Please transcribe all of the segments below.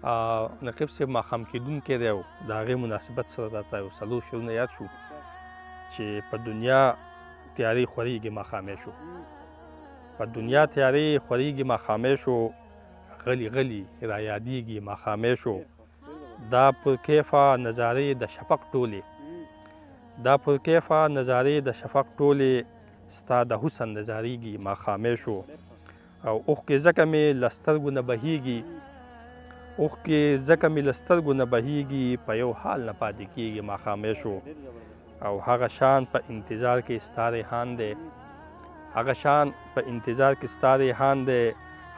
نقیب صاحب ماښام کېدونکی دی او د هغې مناسبت سره راته یو څلور شعرونه یاد شو چې په دنیا تیارې خورېږي ماښامی شو، په دنیا تیارې خورېږي ماښامی شو، غلی غلی را یادېږي ماښامی شو. دا پر کیفه نظارې د شفق ټولې، دا پر کیفه نظارې د شفق ټولې، ستا د حسن نظارېږي ماښامی شو. او اوښکې ځکه مې له سترګو نه بهیږي، اوښکې ځکه مې له سترګو نه بهیږي، په یو حال نه پاتې کیږي ماښامی شو. او هغه شان په انتظار کې ستا ریحان دی، هغه شان په انتظار کې ستا ریحان دی،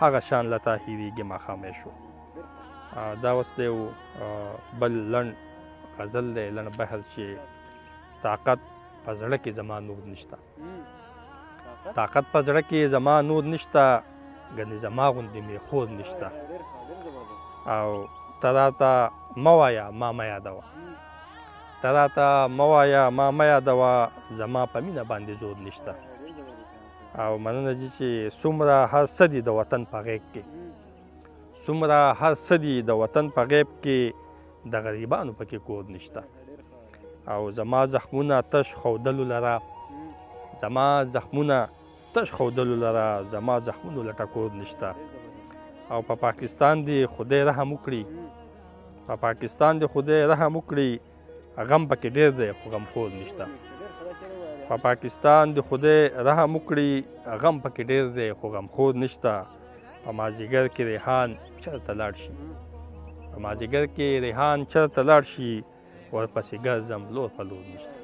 هغه شان له تا هېرېږي ماښامی شو. دا اوس دی یو بل لنډ غزل دی، لنډ بحر چې طاقت په زړه کې زما نور نشته، طاقت په زړه کې زما نور نشته، ګنې زما غوندې مې خور نشته. او ته راته مه وایه ما مه یادوه، ته راته مه وایه ما مه یادوه، زما په مینه باندې زور نشته. او مننه جي چې څومره هر څه دي د وطن په غېږ کې، څومره هر څه دي د وطن په غیب کې، د غریبانو پکې کور نشته. او زما زخمونه تش ښودلو لره، زما زخمونه تش ښودلو لره، زما زخمونو له ټکور نشته. او په پاکستان دې خدای رحم وکړي، په پاکستان دې خدای رحم وکړي، غم پکې ډېر دی خو غمخور نشته. په پاکستان دې خدای رحم وکړي، غم پکې ډېر دی خو غمخور نشته. په مازیګر کې ریحان چېرته لاړ شي، په مازیګر کې ریحان چېرته لاړ شي، ورپسې ګرځم لور په لور نشته.